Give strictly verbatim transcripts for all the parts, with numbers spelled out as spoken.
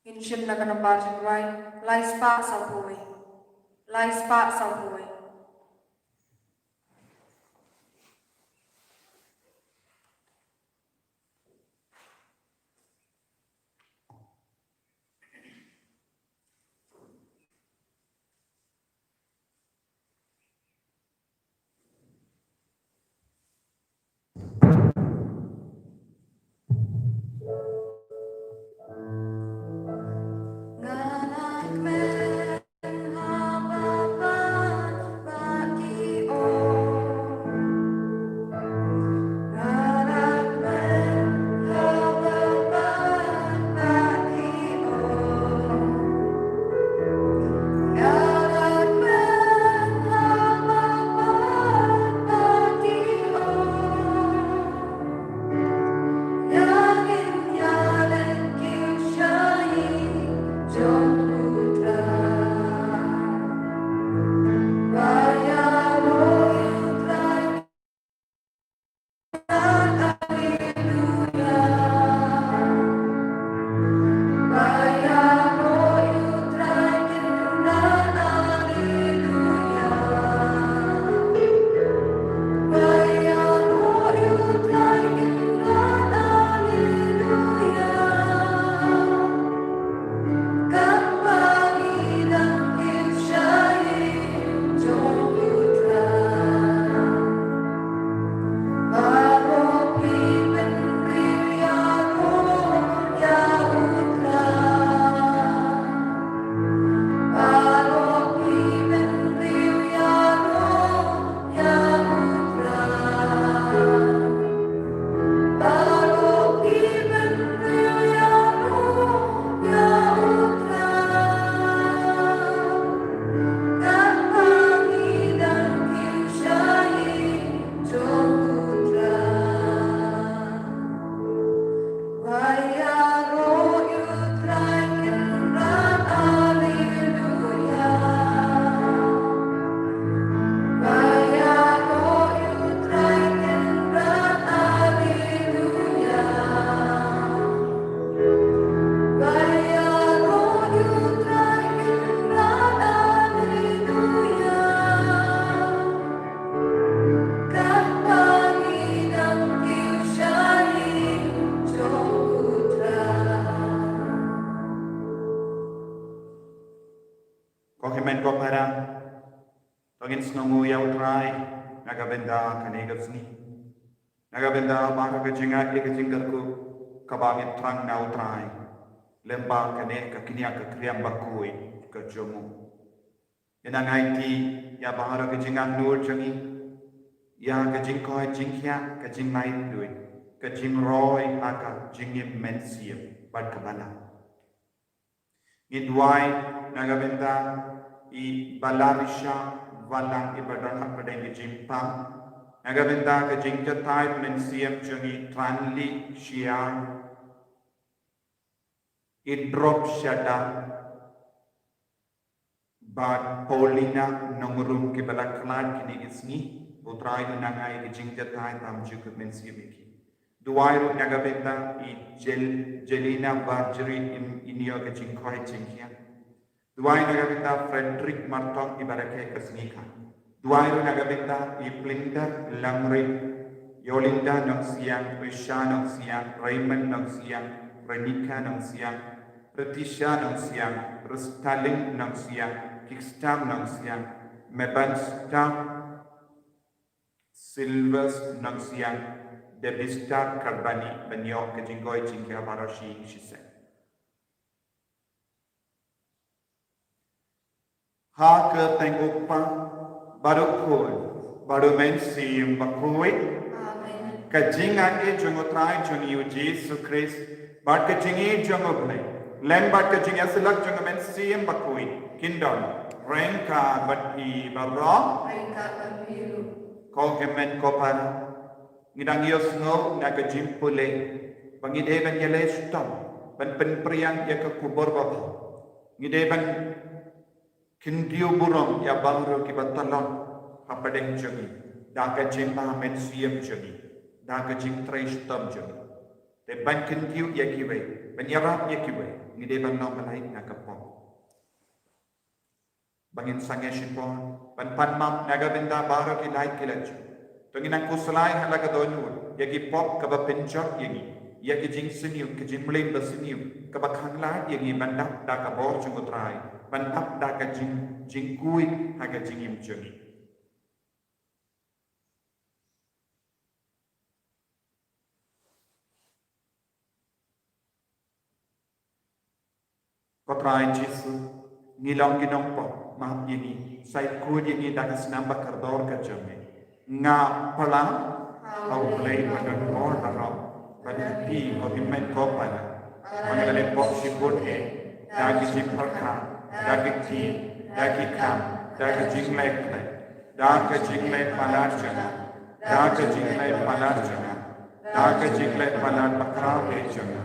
Ngin shim na ka nambar jong u rwai, lai spah sawphew wei. Lai spah sawphew wei. Ko hynmen ko para, to ngin sngewnguh ïa U Trai na ka bynta kane ka sngi. Na ka bynta baroh ka jingngeit, ka jingkyrkhu kaba ngin thrang na U Trai, lem bad kane ka kñia ka kriam bakhuid ka jong u. Ïa ngi aiti ïa baroh ka jingangnud jong ngi, ïa ka jingkoit jingkhiah, ka jinglaitluid, ka jingroi ha ka jingim mynsiem bad ka balang. Ngi duwai na ka bynta i Balarisha Walang iba don hapdeng ka jingpang. Na ka bynta ka jingjahthait mynsiem jong i Tranli Shiar, i Drop Shada bad Paulina Nongrum kiba la khlad kine ki sngi. U Trai un nang ai ka jingjahthait tam jukut mynsiem ïa ki. Duwai ruh na ka bynta i Jel-, Jelina Barjri, im-, in ïa ka jingkoit jingkhiah. Duwai na ka bynta Frederick Martong iba rakhe ka sngi kha. Duwai ruh na ka bynta i Plinda Langri, Yolinda Nongsiang, Risha Nongsiang, Raymond Nongsiang, Renika Nongsiang, Ritisha Nongsiang, Ristalin Nongsiang, Kikstam Nongsiang, Meban Stam, Silvers Nongsiang, Debista Karbani, ban ïoh ka jingkoit jingkhiah baroh shi shisien. Ha ka kyrteng U Kpa bad U Khun bad U Mynsiem Bakhuid. Amen. Ka jingaiei jong U Trai jong ngi U Jisu Khrist bad ka jingïeit jong U Blei lem bad ka jingïasyllok jong U Mynsiem Bakhuid kin don ryngkat bad phi baroh. Ryngkat bad phi ruh. Ko hynmen ko para, ngi dang ïohsngew na ka jingpule ba ngi dei ban ïaleh shitom ban pynpriang ïa ka khubor babha. Ngi dei ban kyntiew burom ïa baroh kiba thlong hapdeng jong ngi da ka jingba mynsiem jong ngi, da ka jingtrei shitom jong ngi. Te ban kyntiew ïa kiwei, ban ïarap ïa kiwei, ngi dei ban long ba lait na ka pop. Ba ngin sangeh shipor ban pan map na ka bynta baroh ki lait ki lajong. To ngin nang khuslai ha la ka dohnud ïa ki pop kiba pynjot ïa ngi, ïa ki jingsniew, ki jingmlien basniew kiba khanglad ïa ngi ban dap da ka bor jong U Trai, ban dap da ka jing, jingkhuid ha ka jingim jong ngi. Ko Trai Jisu, ngi long ki nongpop, map ïa ngi, sa khuid ïa ngi da ka snam ba kordor ka jong me. Nga pynlong ha U Blei ba don bor baroh, bad ha phi ko hynmen ko para, ba nga la leh pop shibun eh, da ki jingpyrkhat, da ki ktien, da ki kam, da ki jingleh khleh, da ka jingleh palat jong nga, da ka jingleh palat jong nga, da ka jingleh palat bakhraw eh jong nga.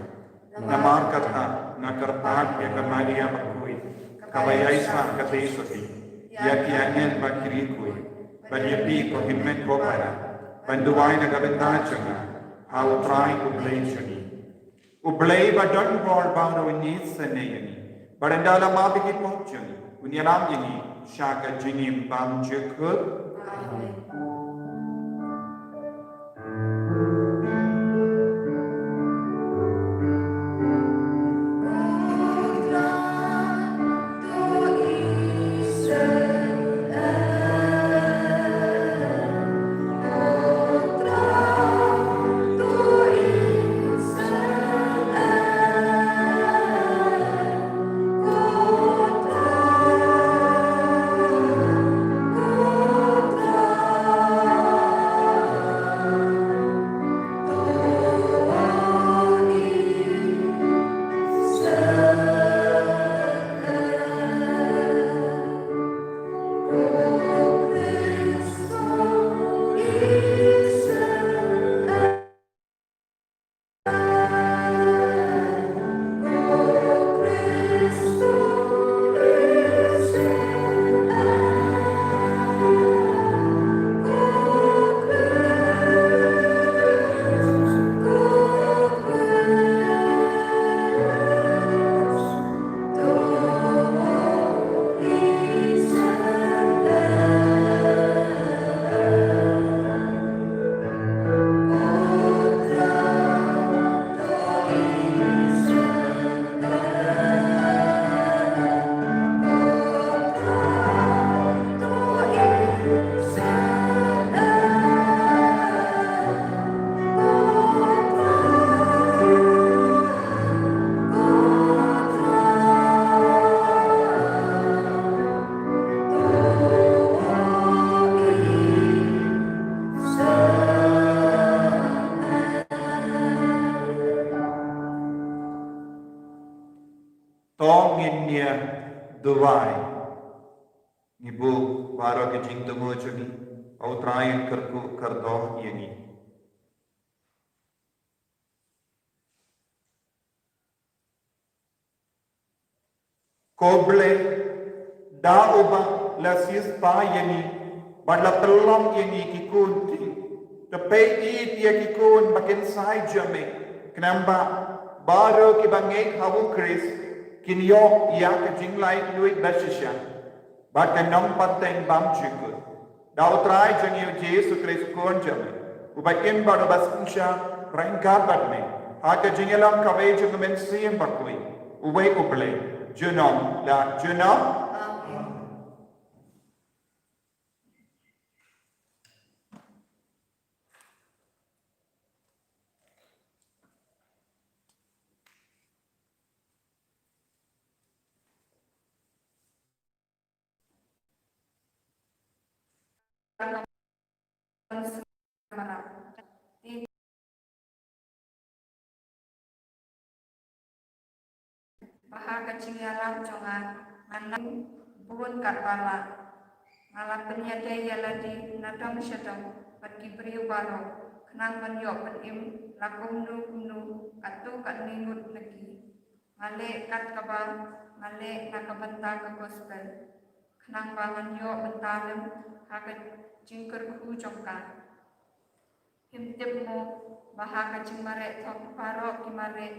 Namar kata nga kyrpad ïa ka Maria bakhuid, kaba ïaishah katei shatei ïa ki angel bad ki riewkhuid, bad ïa phi ko hynmen ko para, ban duwai na ka bynta jong nga ha U Trai U Blei jong ngi. U Blei ba don bor baroh un isynei ïa ngi, bad ynda la map ïa ki pop jong ngi, un ïalam ïa ngi sha ka jingim bymjukut. Amen. To ngin ïa duwai. Ngi buh baroh ki jingthmu jong ngi, U Trai un kyrkhu kyrdoh ïa ngi. Ko Blei, da uba la siewspah ïa ngi, bad la pynlong ïa ngi ki khun ktien. To peit ïa ki khun ba kynsai jong me, khnang ba baroh kiba ngeit ha U Khrist kin ïoh ïa ka jinglaitluid bashisha bad ka nongpateng bymjukut. Da U Trai jong ngi U Jisu Khrist U Khun jong me, uba im bad uba synshar ryngkat bad me, ha ka jingïalam kawei jong U Mynsiem Bakhuid, uwei U Blei, junom la junom. Amen. Ba ha ka jingïalam jong nga, ngan nang bun katba lah. Nga la pynïadei ïa lade na dong sha dong bad ki briew baroh, khnang ban ïoh pynim la kumno kumno katto katne ngut na ki. Nga leh kat kaba nga leh na ka bynta ka gospel, khnang ba ngan ïoh bynta lem ha ka jingkyrkhu jong ka. Kim tip mo ba ha ka jingmareh thok baroh ki mareh,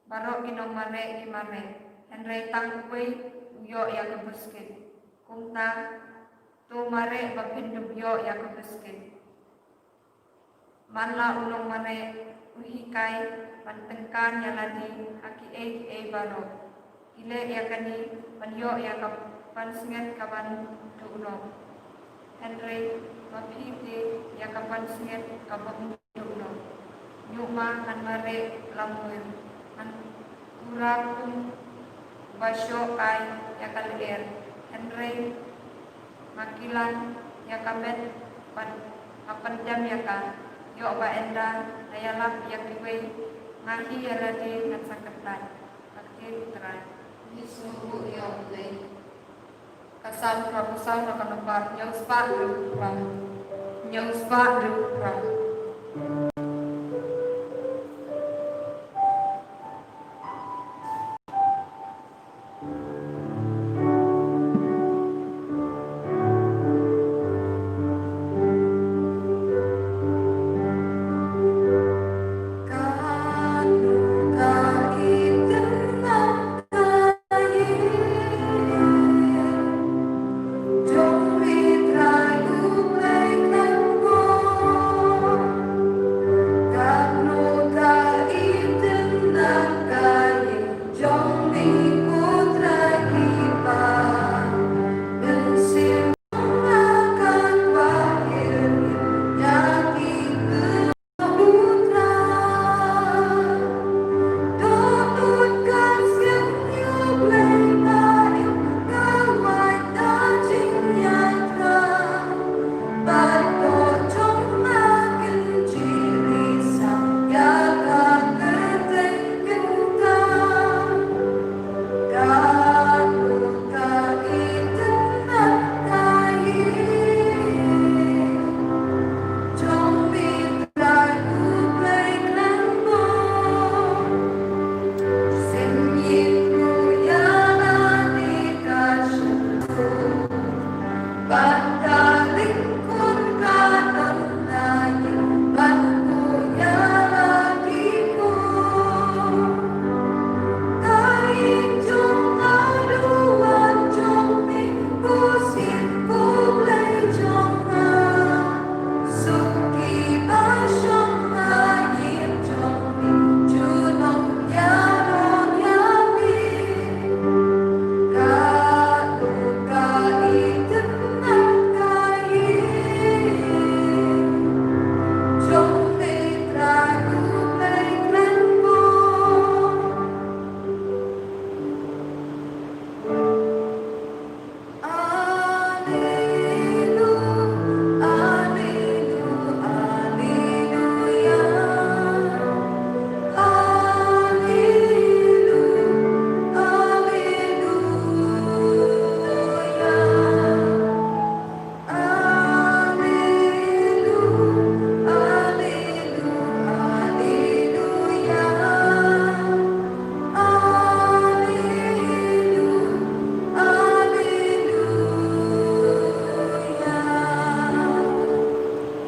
baroh ki nongmareh ki mareh, hynrei tang uwei u ïoh ïa ka buskit. Kumta to mareh ba phin dup ïoh ïa ka buskit. Man la u nongmareh u hikai ban tyngkan ïa lade ha kiei kiei baroh. Ki leh ïa kane ban ïoh ïa ka pansngiat kaban duh noh. Hynrei ma phi te ïa ka pansngiat kaba ym duh noh. Ñiuh ma ngan mareh lamwir, ngan ura kum ba shoh kai ïa ka lyer. Hynrei nga kilan ïa ka met bad nga pyndem ïa ka. Ïoh ba ynda nga ïalap ïa kiwei, nga hi ïa lade ngan sa kyntait. Ka ktien U Trai. Ngi sngewbha ïa U Blei. Ka Salm phra phew saw na ka nombar hynñiew spah hynriew phew phra. Hynñiew spah hynriew phew phra.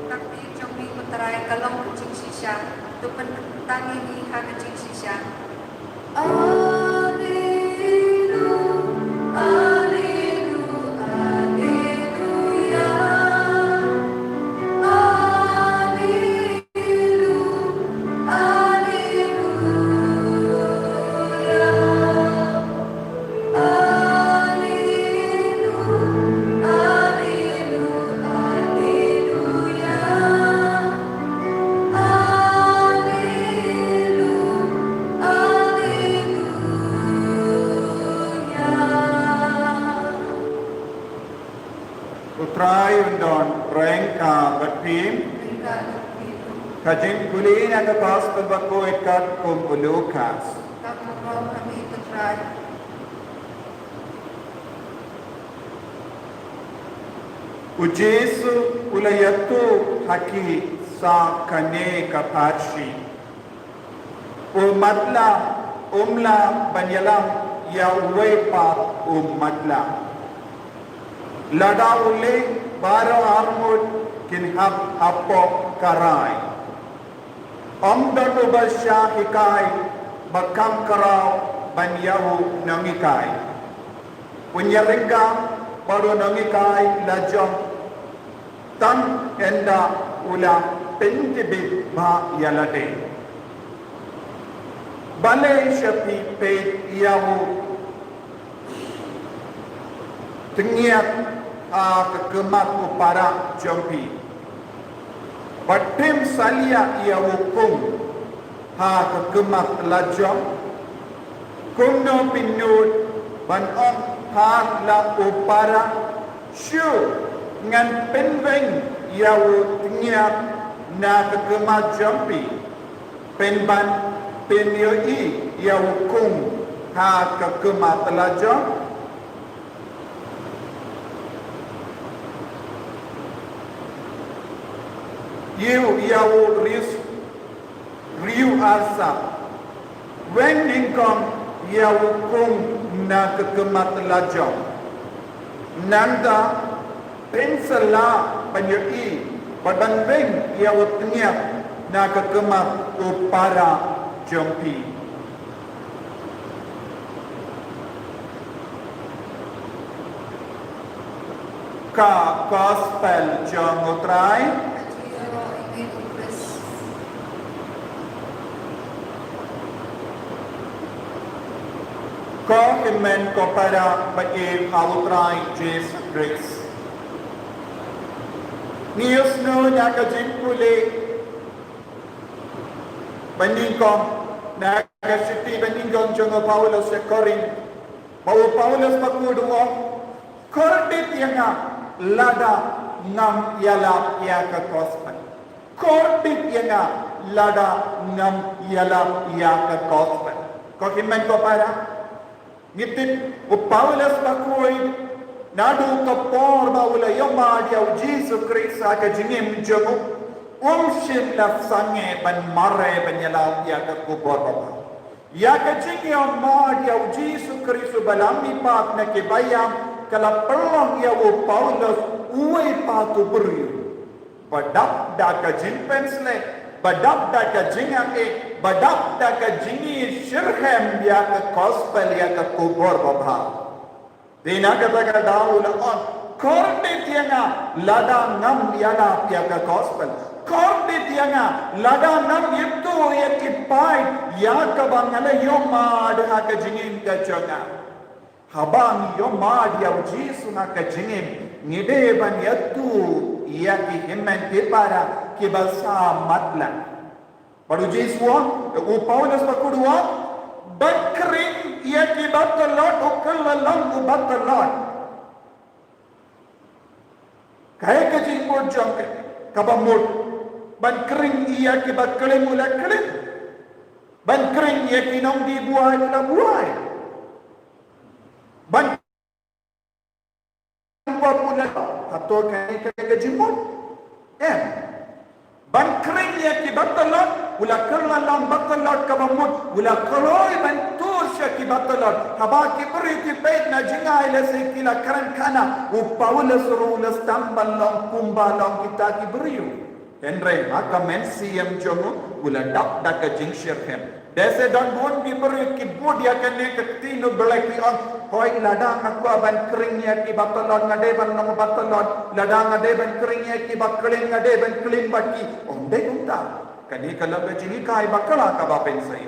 Ka ktien jong ngi, ko Trai, ka long ka jingshisha. To pynkyntang ïa ngi ha ka jingshisha. Alleluia, alleluia, alleluia. Alleluia, alleluia, alleluia. U Trai un don ryngkat bad phi. Ka jingpule na ka Gospel ba koit katkum u Lukas. U Jisu u la ïathuh ha ki sa kane ka parshi. U matlah um lah ban ïalam ïa uwei pat u matlah. Lada u leit baroh arngut kin hap hapoh ka rai. Ym don uba shah hikai ba kham khraw ban ïa u nonghikai. Un ïaryngkang bad u nonghikai lajong, tang ynda u la pyntbit bha ïa lade. Balei sha phi peit ïa u tngiat ha ka khmat u para jong phi, bad phim salia ïa u kung ha ka khmat lajong? Kumno phi nud ban ong ha la u para, shu, ngan pynweng ïa u tngiat na ka khmat jong phi, pynban phin ïohi ïa u kung ha ka khmat lajong? Ïoh ïa u ris, riu arsa, weng nyngkong ïa u kung na ka khmat lajong. Nangta phin sa lah ban ïohi bad ban weng ïa u tngiat na ka khmat u para jong phi. Ka Gospel jong u Trai. Ko hynmen ko para ba ïeit ha u Trai Jisu Khrist. Ngi ïohsngew ïa ka jingpule ba nyngkong na ka shithi ba nyngkong jong u Paulus sha Korinth, ba u Paulus bakhuid u ong, kordit ïa nga lada ngam ïalap ïa ka Gospel. Kordit ïa nga lada ngam ïalap ïa ka Gospel. Ko hynmen ko para, ngi tip u Paulus bakhuid, naduh ka por ba u la ïohmad ïa u Jisu Khrist ha ka jingim jong u, um shym la sangeh ban mareh ban ïalap ïa ka khubor babha. Ïa ka jingïohmad ïa u Jisu Khrist uba la mihpat na ki baïap ka la pynlong ïa u Paulus uwei pat u briew ba dap da ka jingpynsleh, ba dap da ka jingangnud, ba dap da ka jingïashitrhem ïa ka Gospel, ïa ka khubor babha. Te na kata ka daw u la ong, kordit ïa nga lada ngam ïalap ïa ka Gospel. Kordit ïa nga lada ngam ïathuh ïa ki paid ïa kaba nga la ïohmad ha ka jingim ka jong nga. Haba ngi ïohmad ïa u Jisu ha ka jingim, ngi dei ban ïathuh ïa ki hynmen ki para kiba sah matlah. Bad u Jisu u ong, u Paulus bakhuid u ong, ban khring ïa kiba tlot u kylla long uba tlot. Kaei ka jingmut jong ka, kaba mut? Ban khring ïa kiba klim u la klim. Ban khring ïa ki nongdie buaid u la buaid. Ban pop u la, hato kaei ka jingmut? Em. Ban khring ïa kiba tlot, u la kylla long ba tlot, kaba mut u la kloi ban tur sha kiba tlot. Haba ki briew ki peit na jngai lehse ki la kren khana, u Paulus ruh u la sdang ban long kumba long kita ki briew. Hynrei ha ka mynsiem jong u, u la dap da ka jingshitrhem. Dei se don bun ki briew ki bud ïa kane ka ktien U Blei, ki ong, hooid, lada nga kwah ban khring ïa kiba tlot nga dei ban long ba tlot, lada nga dei ban khring ïa kiba klim nga dei ban klim bad ki. Ym dei kumta. Kane ka long ka jinghikai bakla kaba pynshai.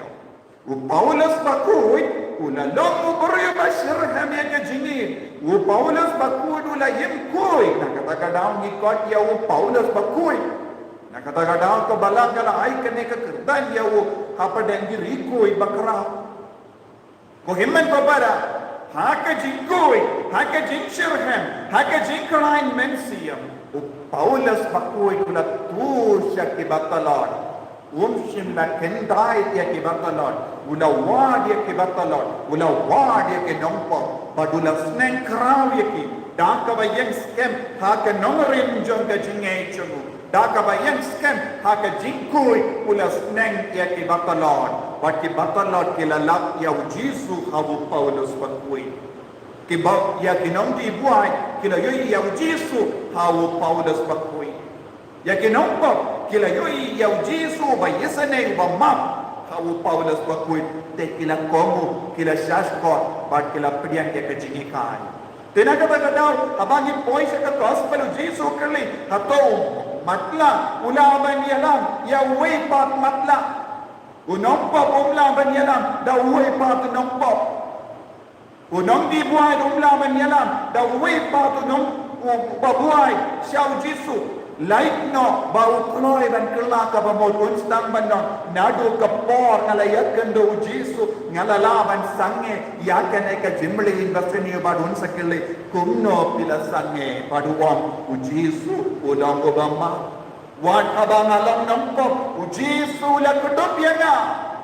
U Paulus bakhuid u la long u briew ba shitrhem ïa ka jingim. U Paulus bakhuid u la im khuid. Na kata ka daw ngi khot ïa u Paulus bakhuid. Na kata ka daw ka Balang ka la ai kane ka kyrdan ïa u hapdeng ki riewkhuid bakhraw. Ko hynmen ko para, ha ka jingkhuid, ha ka jingshitrhem, ha ka jingkhlaiñ mynsiem, u Paulus bakhuid u la tur sha kiba tlot. Um shym la kyntait ïa kiba tlot, u la wad ïa kiba tlot, u la wad ïa ki nongpop, bad u la sneng khraw ïa ki, da kaba ïeng skhem ha ka nongrim jong ka jingngeit jong u, da kaba ïeng skhem ha ka jingkhuid u la sneng ïa kiba tlot, bad kiba tlot ki la lap ïa u Jisu ha u Paulus bakhuid. Kiba, ïa ki nongdie buaid ki la ïohi ïa u Jisu ha u Paulus bakhuid. Ïa ki nongpop ki la ïohi ïa u Jisu ba ïasnoh, ba map ha u Paulus bakhuid, te ki la kohnguh, ki la shahshkor bad ki la pdiang ïa ka jinghikai. Te na kata ka daw haba ngi poi sha ka gospel u Jisu u kylli, hato u matlah u lah ban ïalam ïa uwei pat matlah? U nongpop um lah ban ïalam da uwei pat u nongpop. U nongdih buaid um lah ban ïalam da uwei pat u nong, u, uba buaid sha u Jisu. Lait noh ba u kloi ban kylla kaba mut, un sdang ban ong, naduh ka por nga la ïakynduh u Jisu nga la lah ban sangeh ïa kane ka jingmlien basniew. Bad un sa kylli, kumno phi la sangeh? Bad u ong, u Jisu u long uba map. Wat haba nga long nongpop u Jisu u la kdup ïa nga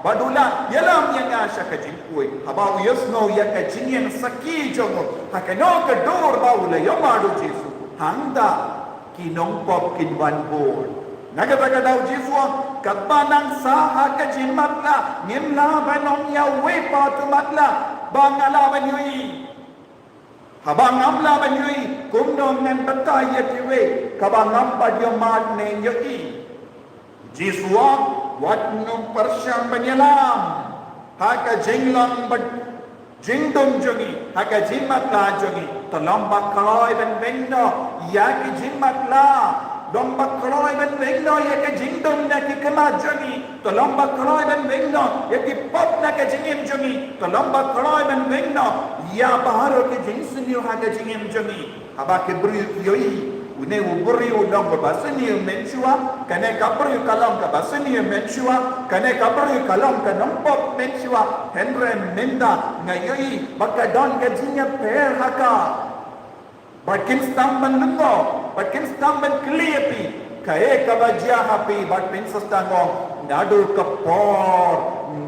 bad u la ïalam ïa nga sha ka jingkhuid. Haba u ïohsngew ïa ka jingïeng sakhi jong u ha kano ka dur ba u la ïohmad u Jisu, hangta ki nongpop kin wan bun. Na kata ka daw u Jisu u ong, katba nang sah ha ka jingmatlah ngim lah ban ong ïa uwei pat u matlah ba nga lah ban ïohi. Haba ngam lah ban ïohi, kumno ngan batai ïa kiwei kaba ngam pat ïohmad ne ïohi? Jisu u ong, wat nym pyrshang ban ïalam ha ka jinglong ba jingdum jong ngi, ha ka jingmatlah jong ngi. To long ba kloi ban weng noh ïa ki jingmatlah. Long ba kloi ban weng noh ïa ka jingdum na ki khmat jong ngi. To long ba kloi ban weng noh ïa ki pop na ka jingim jong ngi. To long ba kloi ban weng noh ïa baroh ki jingsniew ha ka jingim jong ngi. Haba ki briew ki ïohi une u briew u long kaba sniew mynshuwa, kane ka briew ka long kaba sniew mynshuwa, kane ka briew ka long ka nongpop mynshuwa, hynrei mynta nga ïohi ba ka don ka jingïapher ha ka. Bad kin sdang ban lyngngoh, bad kin sdang ban kylli ïa phi, kaei kaba jia ha phi, bad phin sa sdang ong, naduh ka por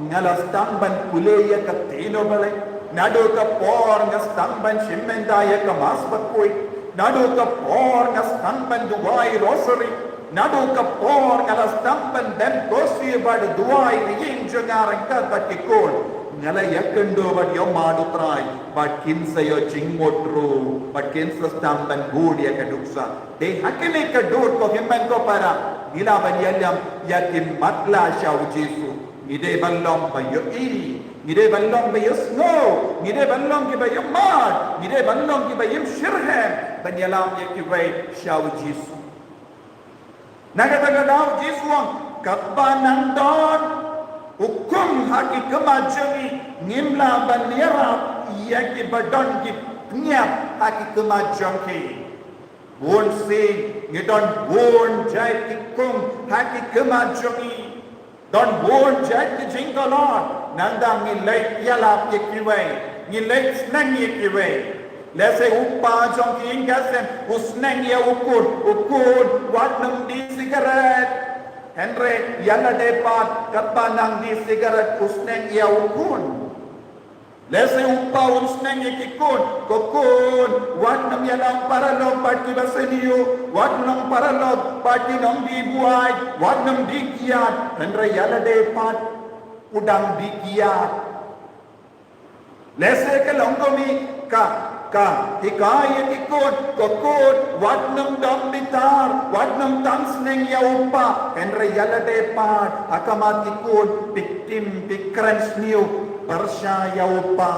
nga la sdang ban pule ïa ka ktien U Blei, naduh ka por nga sdang ban shim bynta ïa ka Mass bakhuid, naduh ka por nga sdang ban duwai Rosary, naduh ka por nga la sdang ban beh khublei bad duwai ïa ïing jong nga ryngkat bad ki khun. Nga la ïakynduh bad ïohmad U Trai, bad kin sa ïoh jingmut ruh, bad kin sa sdang ban bud ïa ka nuksa. Dei ha kane ka dur ko hynmen ko para, ngi lah ban ïalam ïa ki matlah sha u Jisu. Ngi dei ban long ba ïohi, ngi dei ban long ba ïohsngew, ngi dei ban long kiba ïohmad, ngi dei ban long kiba im shitrhem ban ïalam ïa kiwei sha u Jisu. Na kata ka daw u Jisu u ong, katba nang don u kum ha ki khmat jong ngi, ngim lah ban ïarap ïa kiba don ki tngiap ha ki khmat jong ki. Bun sien ngi don bun jait ki kum ha ki khmat jong ngi. Don bun jait ki jingdolor, nangta ngi leit ïalap ïa kiwei, ngi leit sneng ïa kiwei. Lehse u kpa jong ki ïing ki sem u sneng ïa u khun, u khun, wat nym die sigaret. Hynrei ïa lade pat katba nang die sigaret u sneng ïa u khun. Lehse u kpa un sneng ïa ki khun, ko khun, wat nym ïalam paralok bad kiba sniew, wat long paralok bad ki nongdie buaid, wat nym die kiad. Hynrei ïa lade pat u dang die kiad. Lehse ka long kumne ka, ka hikai ïa ki khun, ko khun, wat nym dom bitar, wat nym tang sneng ïa u kpa. Hynrei ïa lade pat ha khmat ki khun phi tim, phi kren sniew pyrshah ïa u kpa.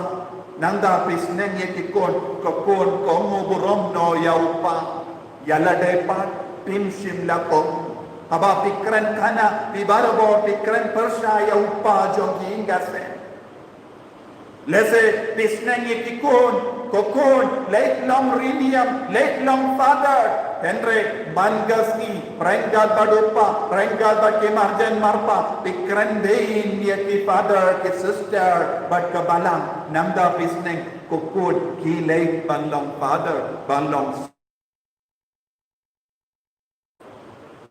Nangta phi sneng ïa ki khun, ko khun, kohnguh burom noh ïa u kpa. Ïa lade pat phim shym la kohnguh. Haba phi kren khana, phi barabor phi kren pyrshah ïa u kpa jong ki ïing ki sem. Lehse phi sneng ïa ki khun, ko khun, leit long ri niam, leit long father. Hynrei man ka sngi ryngkat bad u kpa, ryngkat bad ki marjan marpa, phi kren beiñ ïa ki father, ki sister bad ka balang. Nangta phi sneng, ko khun, khie leit ban long father, ban long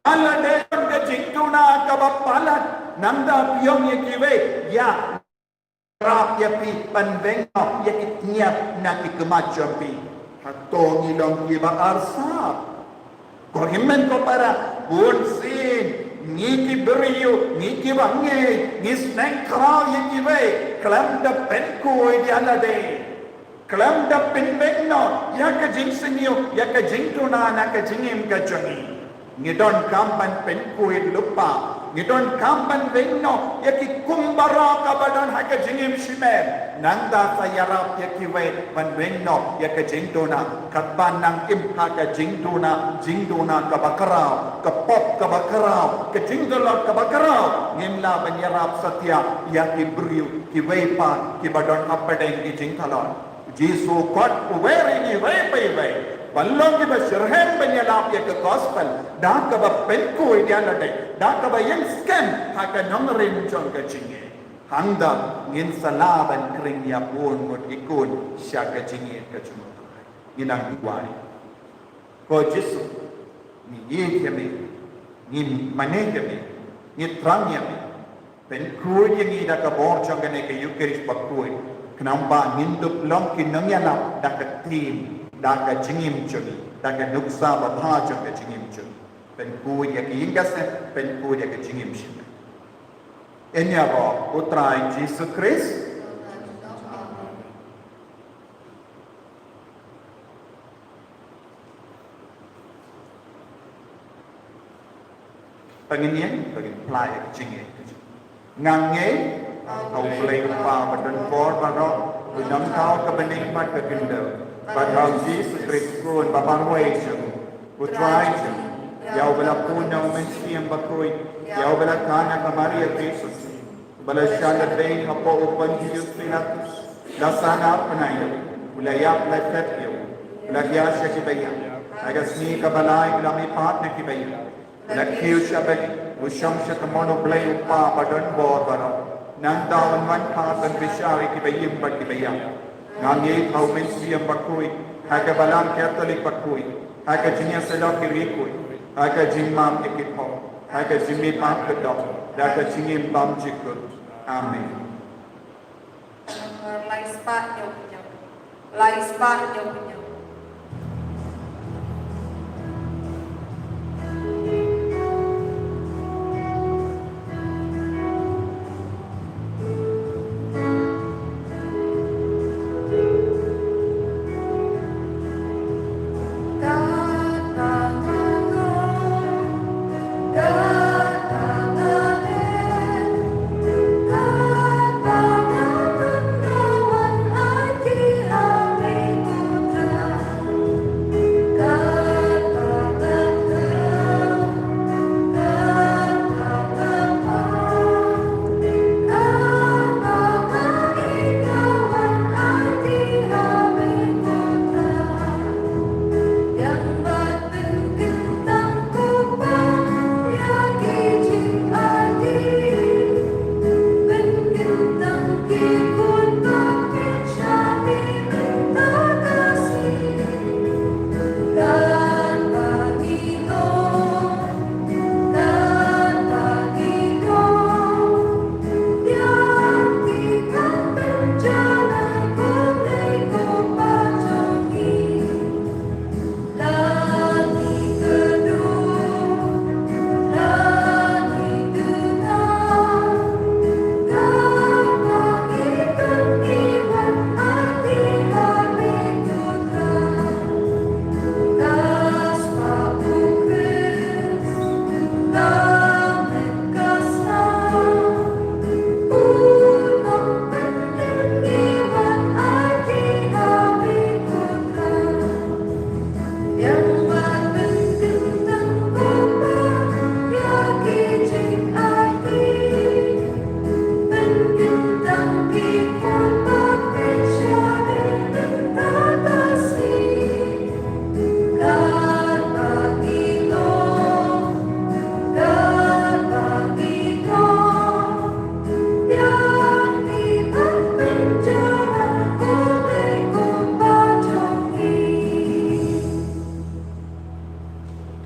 Ïa lade ka jingduna kaba palat, nangta phi ong ïa kiwei, ïa, rap ïa phi ban weng noh ïa ki tngiap na ki khmat jong phi. Hato ngi long kiba arsap? Ko hynmen ko para, bun sien ngi ki briew, ngi kiba ngeit, ngi sneng khraw ïa kiwei khlem da pynkhuid ïa lade. Khlem da pynbeit noh ïa ka jingsniew, ïa ka jingduna na ka jingim ka jong ngi. Ngi donkam ban pynkhuid lypa. Ngi donkam ban weng noh ïa ki kum baroh kiba don ha ka jingim shimet. Nangta sa ïarap ïa kiwei ban weng noh ïa ka jingduna. Katba nang im ha ka jingduna, jingduna kaba khraw, ka pop kaba khraw, ka jingdulot kaba khraw, ngim lah ban ïarap satia ïa ki briew kiwei pat kiba don hapdeng ki jingthalot. Jisu kot u wer ïa ngi iwei pa iwei ban long kiba shitrhem ban ïalap ïa ka gospel da kaba pynkhuid ïa lade, da kaba ïeng skhem ha ka nongrim jong ka jingim. Hangta ngin sa lah ban khring ïa bun ngut ki khun sha ka jingïeit ka jong U Trai. Ngin nang duwai. Ko Jisu, ngi ïeit ïa me, ngi mane ïa me, ngi thrang ïa me. Pynkhuid ïa ngi da ka bor jong kane ka Eucharist bakhuid, khnang ba ngin dup long ki nongïalap da ka ktien, da ka jingim jong ngi, da ka nuksa babha jong ka jingim jong ngi. Pynkhuid ïa ki ïing ka sem, pynkhuid ïa ka jingim shimet. Ïaroh U Trai Jisu Khrist. Ba ngin ïeng, ba ngin plie ïa ka jingïeit. Nga ngeit ha U Blei U Kpa ba don bor baroh, u nongthaw ka bneng bad ka khyndew, bad ha U Jisu Khrist u Khun ba marwei jong u, U Trai jong ngi, ïa uba la pun na U Mynsiem Bakhuid, ïa uba la khang na ka Maria Theisotti, uba la shah lade hapoh u Pontius Pilatus, la sahnarphna ïa u, u la ïap, la thep ïa u, u la hiar sha ki baïap, ha ka sngi kaba lai u la mihpat na ki baïap, u la kiew sha bynta, u shong sha ka mon U Blei U Kpa ba don bor baroh. Nangta un wan pat ban bishar ïa ki baïap bad ki baïap. Nga ngeit ha U Mynsiem Bakhuid, ha ka Balang Katholik bakhuid, ha ka jingïasyllok ki riewkhuid, ha ka jingmap ïa ki pop, ha ka jingmihpat kyrduh, da ka jingim bymjukut. Amen. Lai spah hynñiew phew hynñiew. Lai spah hynñiew phew hynñiew.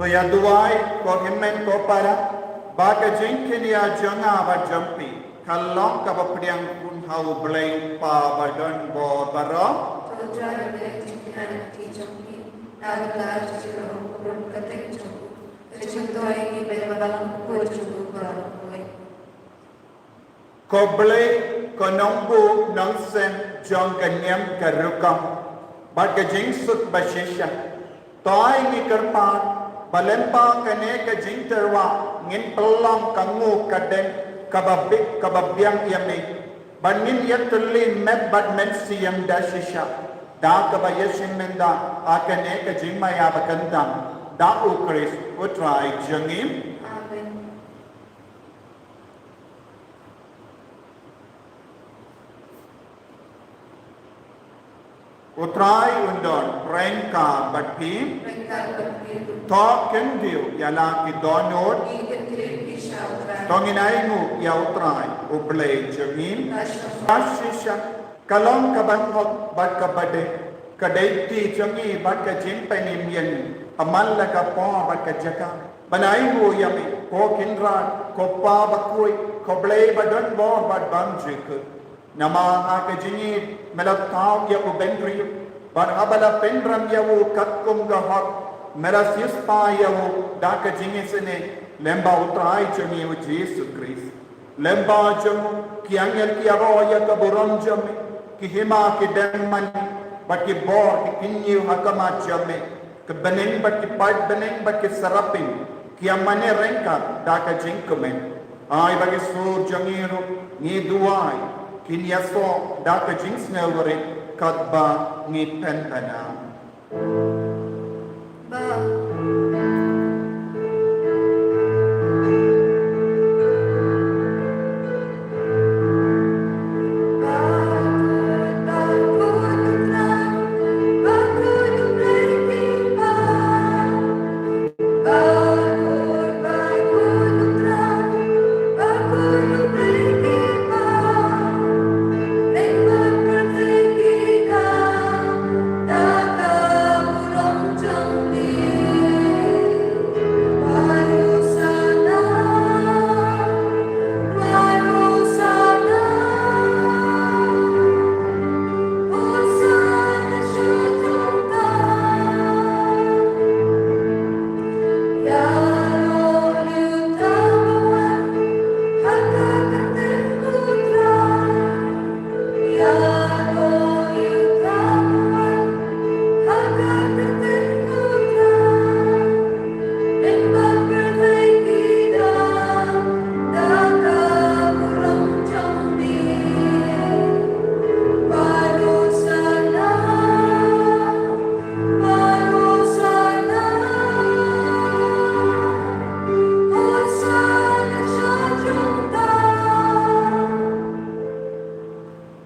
To ïa duwai ko hynmen ko para ba ka jingkñia jong nga bad jong phi ka long kaba pdiang khun ha U Blei U Kpa ba don bor baroh. To ïa duwai ka jingkñia jong phi na ka bynta jong U Blei, ka jingkñia jong U Blei. Ko Blei, ko nongbuh nongseng jong ka niam ka rukom bad ka jingsuk ba shisha, to ai ngi kyrpad Ba lyngba kane ka jingtyrwa ngin pynlong ka nguh ka deng kaba bit kaba biang ïa me. Ba ngin ïatylli met bad mynsiem da shisha da kaba ïashim bynta ha kane ka jingmaïa ba kyntang da U Khrist U Trai jong ngi. Amen. U Trai un don ryngkat bad phi. Ryngkat bad phi. To khyndiat ïa la ki dohnud. Ki khyndiat ki sha U Trai. To ngin ainguh ïa U Trai U Blei jong ngi. Ka shong. Ka shisha ka long kaba hok bad kaba dei, ka dei ti jong ngi bad ka jingpynim ïa ngi ha man la ka por bad ka jaka ban ainguh ïa me, ko Kynrad, ko Pa bakhuid, ko Blei ba don bor bad bymjukut. Namar ha ka jingïeit me la thaw ïa u bynriew, bad haba la pynrem ïa u katkum ka hok me la siewspah ïa u da ka jingisynei lyngba U Trai jong ngi U Jisu Khrist. Lyngba jong u ki angel ki ïaroh ïa ka burom jong me, ki hima ki dem mane bad ki bor ki kynñiew ha khmat jong me. Ki bneng bad ki paid bneng bad ki seraphin ki ïa mane ryngkat da ka jingkmen. Ai ba ki sur jong ngi ruh, ngi duwai, kin ïasoh da ka jingsngewrit katba ngi pynbna. Ba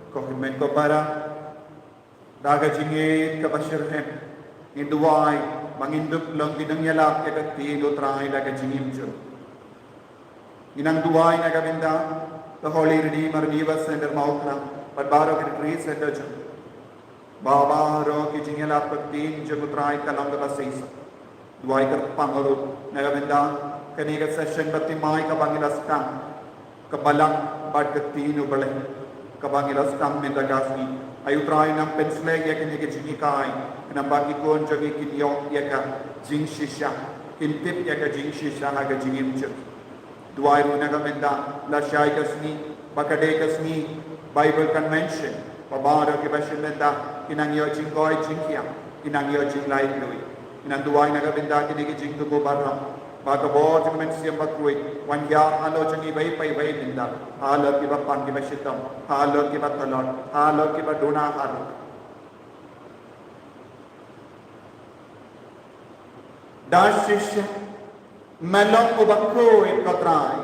Ko hynmen ko para, da ka jingïeit kaba shitrhem, ngin duwai ba ngin dup long ki nongïalap ïa ka ktien U Trai da ka jingim jur. Ngi nang duwai na ka bynta The Holy Redeemer Revival Centre Mawkla bad baroh ki retreat centre jong. Ba baroh ki jingïalap ka ktien jong U Trai ka long kaba shisha. Duwai kyrpang ruh na ka bynta kane ka session baptismal kaba ngi la sdang, ka Balang bad ka Ktien U Blei, kaba ngi la sdang mynta ka sngi. Ai U Trai, nang pynslem ïa kine ki jinghikai, khnang ba ki khun jong ngi kin ïoh ïa ka jingshisha, kin tip ïa ka jingshisha ha ka jingim jong ki. Duwai ruh na ka bynta lashai ka sngi, ba ka dei ka sngi Bible Convention, ba baroh kiba shim bynta kin nang ïoh jingkoit jingkhiah, kin nang ïoh jinglaitluid. Ngi nang duwai na ka bynta kine ki jingthmu baroh, ba ka bor jong ka Mynsiem Bakhuid un ïaid halor jong ngi iwei pa iwei bynta, halor kiba pang kiba shitom, halor kiba tlot, halor kiba duna harum. Da shisha me long uba khuid, ko Trai,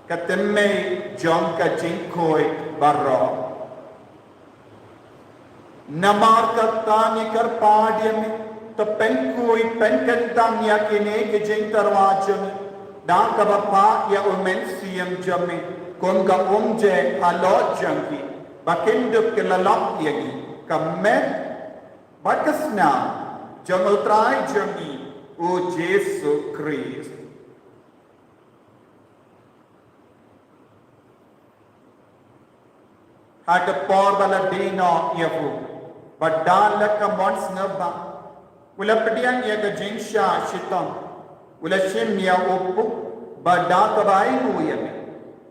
ka tynmei jong ka jingkhuid baroh. Namar kata ngi kyrpad ïa me, to pynkhuid pynkyntang ïa kine ki jingtyrwa jong ngi da kaba phah ïa U Mynsiem jong me kum ka umjait halor jong ki, ba kin dup ki la lok ïa ngi ka met bad ka snam jong U Trai jong ngi U Jisu Khrist. Ha ka por ba la die noh ïa u, bad da la ka mon sngewbha u la pdiang ïa ka jingshah shitom, u la shim ïa u puk, bad da kaba ainguh ïa me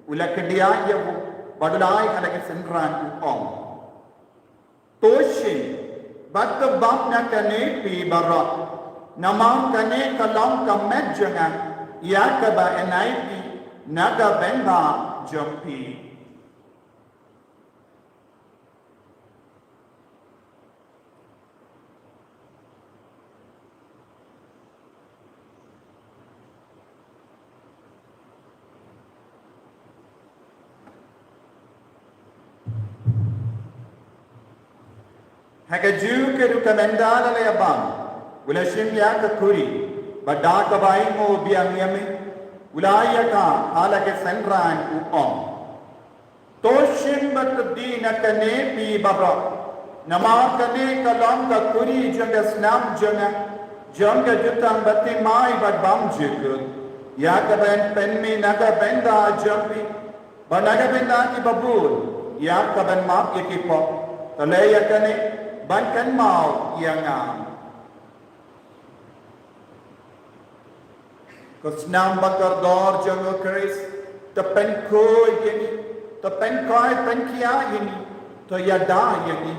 u la kdiah ïa u, bad u la ai ha la ki synran, u ong: To shim bad to bam na kane phi baroh, Namar kane ka long ka met jong nga, ïa kaba in ai phi na ka bynta jong phi. Ha kajuh ka dei ka mynta la ïa bam, u la shim ïa ka kuri, bad da kaba ainguh biang ïa me, u la ai ïa ka ha la ka synran, u ong: To shim bad to die na kane phi baroh, namar kane ka long ka kuri jong ka snam jong nga, jong ka jutang bathymmai bad bymjukut, ïa kaba in pynmih na ka bynta jong phi bad na ka bynta kiba bun, ïa kaban map ïa ki pop. To leh ïa kane ban kynmaw ïa nga. Ko snam ba kordor jong u Khrist, to pynkhuid ïa ngi, to pynkhuid pynkhiah ïa ngi, to ïada ïa ngi.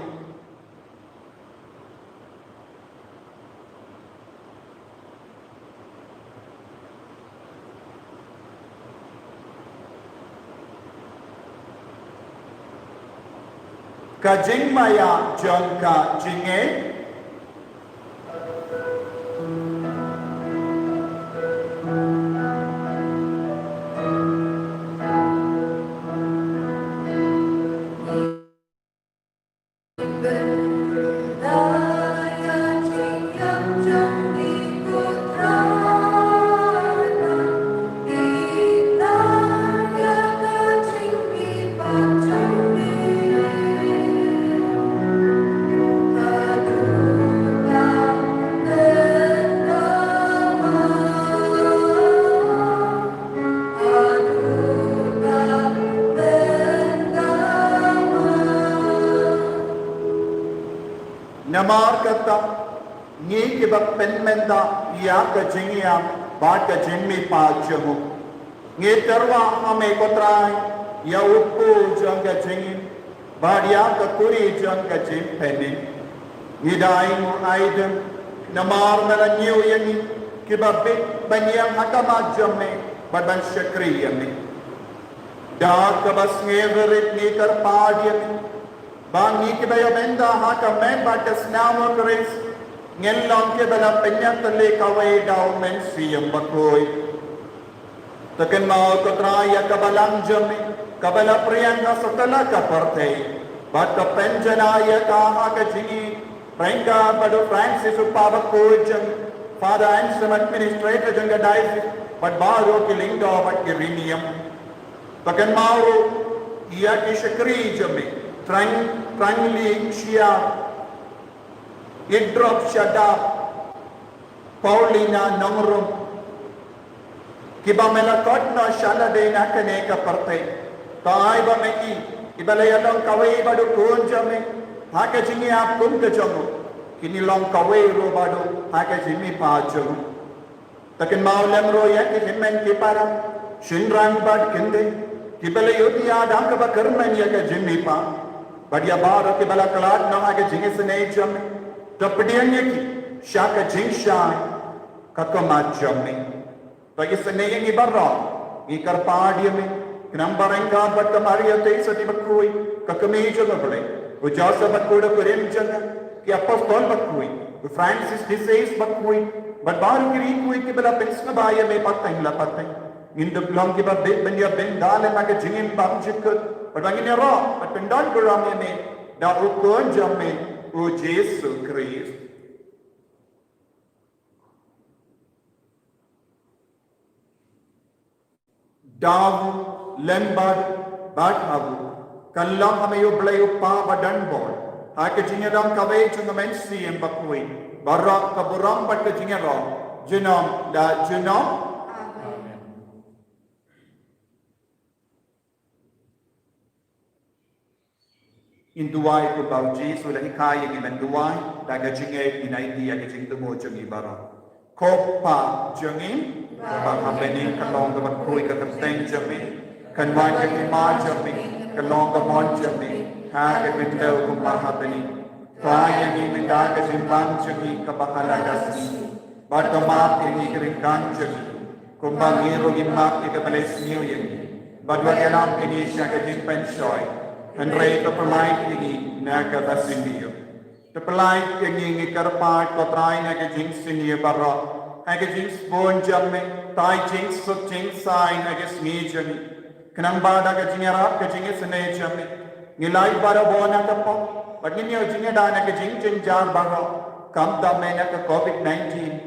Ka jingmaïa jong ka jingngeit. Namar kata, ngi kiba pynmynta ïa ka jingïap bad ka jingmihpat jong u, ngi tyrwa ha me ko Trai, ïa u kpu jong ka jingim bad ïa ka kuri jong ka jingpynim. Ngi da ainguh aidem namar me la ñiew ïa ngi kiba bit ban ïeng ha khmat jong me bad ban shakri ïa me. Da kaba sngewrit ngi kyrpad ïa me ba ngi kiba ïa bynta ha ka met bad ka snam u Khrist ngin long kiba la pynïatylli kawei da u Mynsiem Bakhuid. To kynmaw ko Trai ïa ka balang jong me kaba la pyrshang ha satlak ka pyrthei bad to pynjanai ïa ka ha ka jingïeit ryngkat bad u Francis u Papa bakhuid jong ngi, Father Anselm administrator jong ka diocese bad baroh ki lyngdoh bad ki riewniam. To kynmaw ruh ïa ki shakri jong me, Trang, Trangli Shyiap, Idrop Shadap, Paulina Nongrum, kiba me la khot noh sha lade na kane ka pyrthei. To ai ba me ki, kiba la ïa long kawei bad u khun jong me ha ka jingïap kum ka jong u, kin ïa long kawei ruh bad u ha ka jingmihpat jong u. To kynmaw lem ruh ïa ki hynmen ki para, shynrang bad kynthei, kiba la ïohi ïa da kaba kyrmen ïa ka jingmihpat. Bad ïa baroh kiba la khlad noh ha ka jingisynei jong me, to pdiang ïa ki sha ka jingshai ka khmat jong me. To isynei ïa ngi baroh, ngi kyrpad ïa me, khnang ba ryngkat bad ka Maria Theisotti bakhuid, ka kmie jong u Blei, u Joseph bakhuid u kurim jong nga, ki apostol bakhuid, u Francis de Sales bakhuid, bad baroh ki riewkhuid kiba la pynsngewbha ïa me pateng la pateng, ngin dup long kiba bit ban ïa bynta lem ha ka jingim bymjukut, bad ba ngin ïaroh bad pyndon burom ïa me da u Khun jong me, u Jisu Khrist. Da u lem bad, bad ha u, kan long ha me U Blei U Kpa badonbor, ha ka jingïadon kawei jong u Mynsiem Bakhuid, baroh ka burom bad ka jingïaroh junom da junom. Amen. Ngin duwai kumba u Jisu u la hikai ïa ngi ban duwai, da ka jingngeit ngin ïa ïa ka jingthmu jong ngi baroh. Ko Kpa jong ngi ba ha bneng, ka long kaba khuid ka kyrteng jong me, kan wan ka hima jong me, kan long ka mon jong me ha ka khyndew kumba ha bneng. Khublei ïa ngi mynta ka jingbam jong ngi kaba ha la ka sngi. Bad to map ïa ngi ki ryngkat jong ngi, kumba ngi ruh ngi map ïa kiba la sniew ïa ngi. Bad wat ïalam ïa ngi sha ka jingpynshoi, hynrei to pyllait ïa ngi na kaba sniew. To pyllait ïa ngi, ngi kyrpad ko Trai, na ka jingsniew baroh, ha ka jingsbun jong me, to ai jingsuk jingsaiñ ha ka sngi jong ngi. Khnang ba da ka jingïarap ka jingisynei jong me, ngi lait barabor na ka pop, bad ngin ïoh jingïada na ka jingjynjar baroh, khamtam na ka covid nineteen.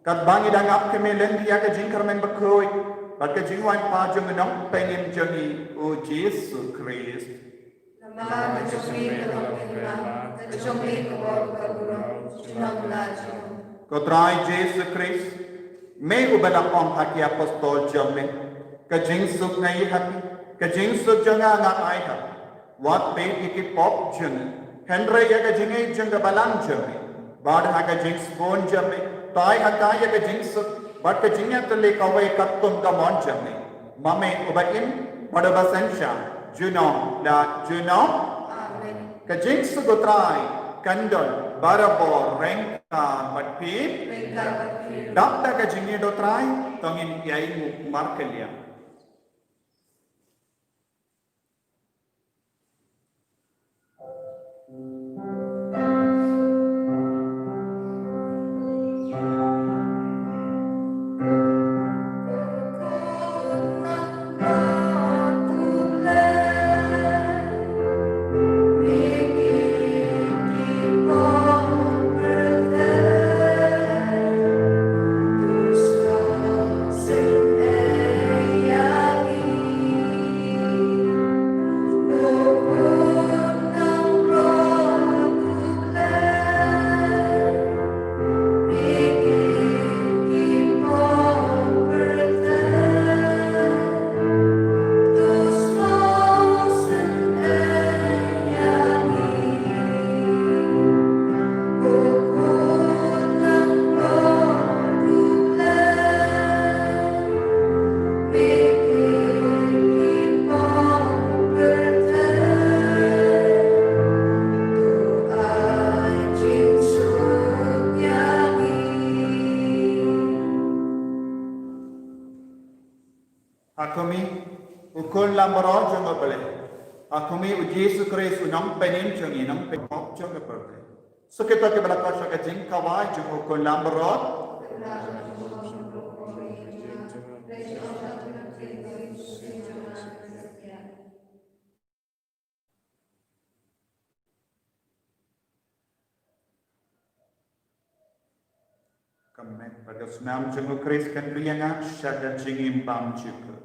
Katba ngi dang ap kyrmen lynti ïa ka jingkyrmen bakhuid bad ka jingwan pat jong u Nongpynim jong ngi, u Jisu Khrist. Namar ka jong me ka long ka imlang, ka jong me ka bor ka burom, junom la junom. Ko Trai Jisu Khrist, me uba la ong ha ki apostol jong me, ka jingsuk nga ai ha phi, ka jingsuk jong nga nga ai ha phi. Wat peit ïa ki pop jong ngi, hynrei ïa ka jingïeit jong ka balang jong me. Bad ha ka jingsbun jong me, to ai ha ka ïa ka jingsuk bad ka jingïatylli kawei katkum ka mon jong me. Ma me uba im bad uba synshar, junom la junom. Amen. Ka jingsuk u Trai kan don barabor ryngkat bad phi. Ryngkat bad phi. Dap da ka jingïeit u Trai, to ngin ïainguh markylliang. Ha khmih, u khun langbrot jong U Blei. Ha khmih, u Jisu Khrist, u Nongpynim jong ngi, Nongpynim jong ka pyrthei. Sa kito kiba la koit sha ka jingkhawai jong u khun langbrot. Ka met bad ka snam jong u Khrist kan pynïaid sha ka jingim bymjukut.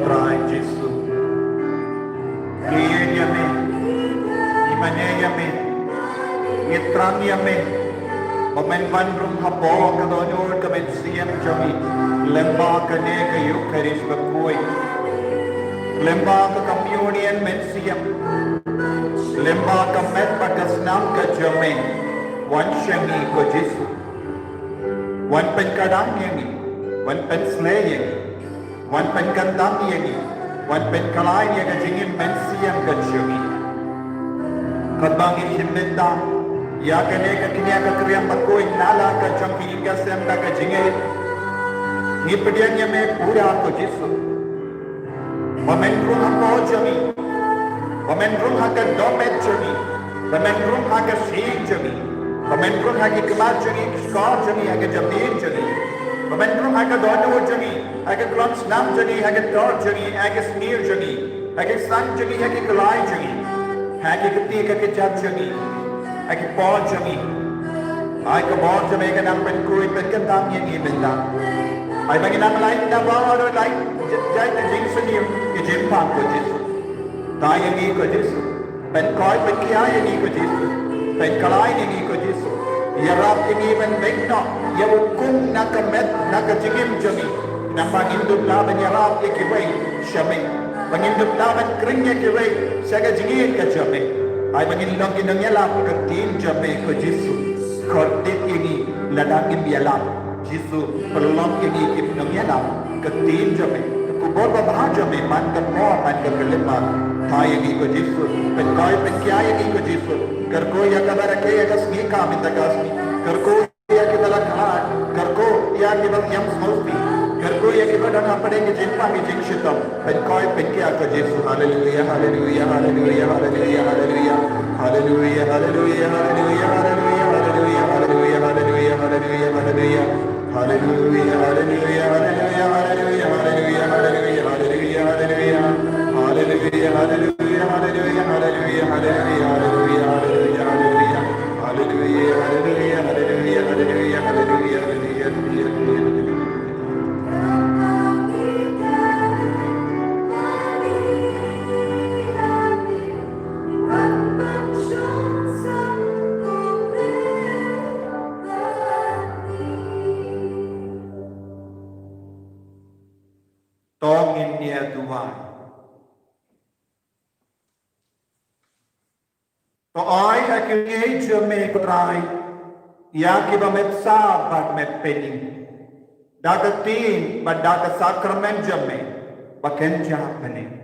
Trai Jisu. Ngi ïeit ïa me, ngi mane ïa me, ngi thrang ïa me ba men wan rung hapoh ka dohnud ka mynsiem jong ngi lyngba kane ka Eukharist bakhuid, lyngba ka communion mynsiem, lyngba ka met bad ka snam ka jong me. Wan sha ngi ko Jisu. Wan pynkhlaiñ ïa ngi, wan pynsleh ïa ngi, wan pynkyndam ïa ngi, wan pynkhlaiñ ïa ka jingim mynsiem ka jong ngi. Katba ngi shim bynta ïa kane ka kñia ka kriang bakhuid na la ka jong ka jingïaseng da ka jingngeit, ngi pdiang ïa me pura ko Jisu. Ba men rung hapoh jong ngi, ba men rung ha ka dohmed jong ngi, ba men rung ha ka sien jong ngi, ba men rung ha ki khmat jong ngi, ki shkor jong ngi, ha ka jabieng jong ngi, ba men rung ha ka dohnud jong ngi, ha ka khlong snam jong ngi, ha ka tor jong ngi, ha ka sniew jong ngi, ha ka san jong ngi, ha ki khlaiñ jong ngi, ha ki kti ka kjat jong ngi, ha ki por jong ngi. Ai ka bor jong me ka nang pynkhuid pynkyndam ïa ngi mynta. Ai ba ngin nang lait na baroh lait jait ka jingsniew ka jingpang ko Jisu. Thaw ïa ngi ko Jisu. Pynkoit pynkhia ïa ngi ko Jisu. Pynkhlaiñ ïa ngi ko Jisu. Ïarap ïa ngi ban beit noh ïa u kum na ka met na ka jingim jong ngi. Namar ngim dup lah ban ïarap ïa kiwei sha me. Ba ngin dup lah ban khring ïa kiwei sha ka jingïeit ka jong me. Ai ba ngin long ki nongïalap ka ktien jong me ko Jisu. Kordit ïa ngi lada ngim ïalap. Jisu, pynlong ïa ngi ki nongïalap ka ktien jong me, ka khubor babha jong me man ka por man ka khyllipmat. Thaw ïa ngi ko Jisu, pynkoit pynkhia ïa ngi ko Jisu. Kyrkhu ïa kaba rakhe ïa ka sngi ka mynta ka sngi. Kyrkhu ïa kiba la khlad, kyrkhu ïa kiba ïam sngewsih, kyrkhu ïa kiba don hapdeng ki jingpang ki jingshitom. Pynkoit pynkhia ko Jisu. Haleluia, haleluia, haleluia, haleluia, haleluia. Haleluia, haleluia, haleluia, haleluia, haleluia, haleluia, haleluia, haleluia, haleluia. Haleluia, haleluia, haleluia, haleluia, haleluia, haleluia, haleluia. Haleluia, haleluia, haleluia, haleluia, haleluia, haleluia, haleluia. Haleluia, haleluia, haleluia, haleluia, haleluia, haleluia, haleluia. To ngin ïa duwai. To ai ha ki jingïeit jong me ko Trai ïa kiba me bsa bad me pynim da ka ktien bad da ka sakramen jong me ba kin jia bniah.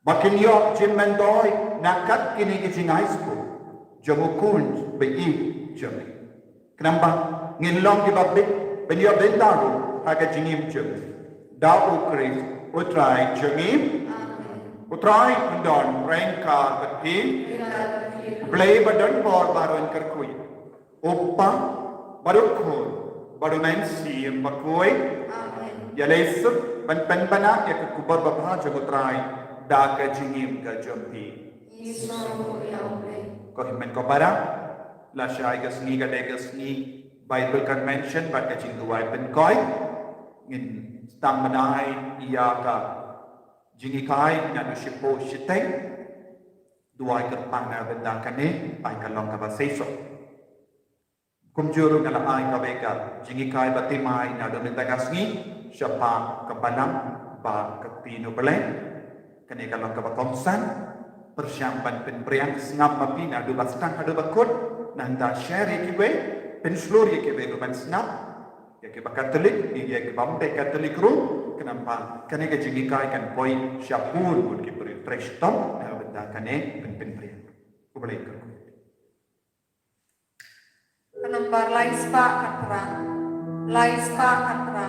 Ba kin ïoh jingmyntoi na kat kine ki jingai skur jong u khun ba ïeit jong me. Khnang ba ngin long kiba bit ban ïoh bynta ruh ha ka jingim jong me. Da u Khrist u Trai jong ngi. Amen. U Trai un don ryngkat bad phi. Ryngkat bad phi. U Blei ba don bor baroh un kyrkhu ïa phi. U Kpa bad u Khun bad u Mynsiem Bakhuid. Amen. Ïa lei suk ban pynbna ïa ka khubor babha jong u Trai da ka jingim ka jong phi. Ngi sngewbha ïa u Blei. Ko hynmen ko para, lashai ka sngi ka dei ka sngi Bible Convention bad ka jingduwai pynkhiah. Ngin sdang mynta ïa ka jinghikai naduh shiphew shiteng. Duwai kyrpang na bynta kane, ai ka long kaba seisoh. Kumjuh ruh nga la ai kawei ka jinghikai ba thymmai naduh mynta ka sngi shaphang ka balang bad ka ktien U Blei. Kane ka long kaba kongsan, pyrshang ban pynpriang, sngap ma phi naduh ba sdang haduh ba kut, nangta share ïa kiwei, pynshlur ïa kiwei ruh ban sngap, ïa kiba Katholik, ïa kiba ym dei Katholik ruh, khnang ba kane ka jinghikai kan poi sha bun bun ki briew. Trei shitom na bynta kane, pyn pynpriang. U Blei kyrkhu. Ka nombar lai spah khatphra. Lai spah khatphra.